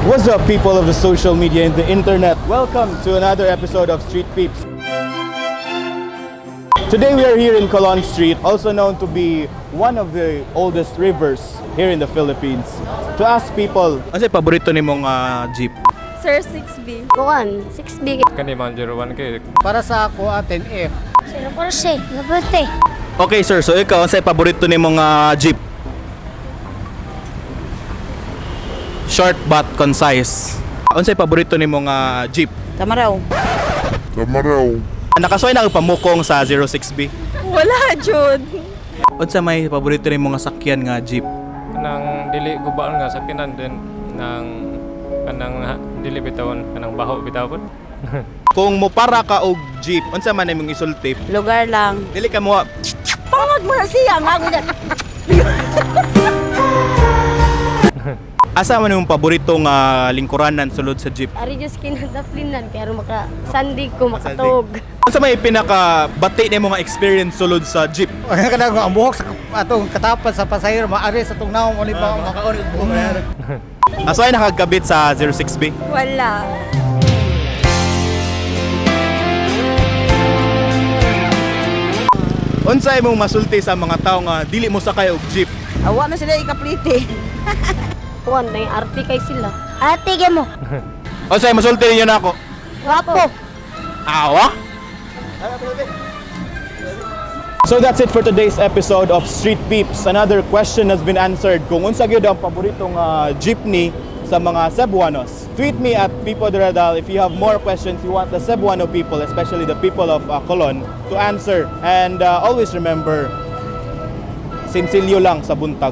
What's up, people of the social media and the internet? Welcome to another episode of Street Peeps. Today we are here in Colon Street, also known to be one of the oldest rivers here in the Philippines, to ask people, ano paborito nimong jeep? Sir, 6B. Kuan, 6B. Kani mga 01 kay Para sa ako, 10F. Sino Porsche, Gabante. Okay sir, so ikaw, ano paborito nimong jeep? Short but concise. Unsay paborito nimong jeep? Tamaraw. Nakasuway na ang pamukong sa 06B. Wala, jud. Unsa may paborito nimong nga sakyan nga jeep? Kanang dili gubaan nga sakinan din nang kanang dili bitawon kanang baho bitawon. Kung mopara ka og jeep, unsa man imong isulti? Lugar lang. Dili ka mo Pangag mo na siya nga gudan. Asa man imong paborito nga lingkuranan sulod sa jeep? Ari just kinadaplinan pero maka sandig ko makatog. Unsa may pinaka bati nimo nga experience sulod sa jeep? Ay, kanang ang buhok sa atong katapan sa pasahero, maari sa atong naong uli pa. Asa ay nakagkabit sa 06B? Wala. Unsa imong masulti sa mga tawo nga dili mo sakay og jeep? Awa na sila ikaplite. Kuan na yung arte kay sila. Ate kay mo. Unsa imong masulti ninyo nako? Wapo. Awa? So that's it for today's episode of Street Peeps. Another question has been answered kung unsa gyud ang paboritong jeepney sa mga Cebuanos. Tweet me at Pipo Duradal if you have more questions you want the Cebuano people, especially the people of Colon, to answer. And always remember, sinsilyo lang sa buntag.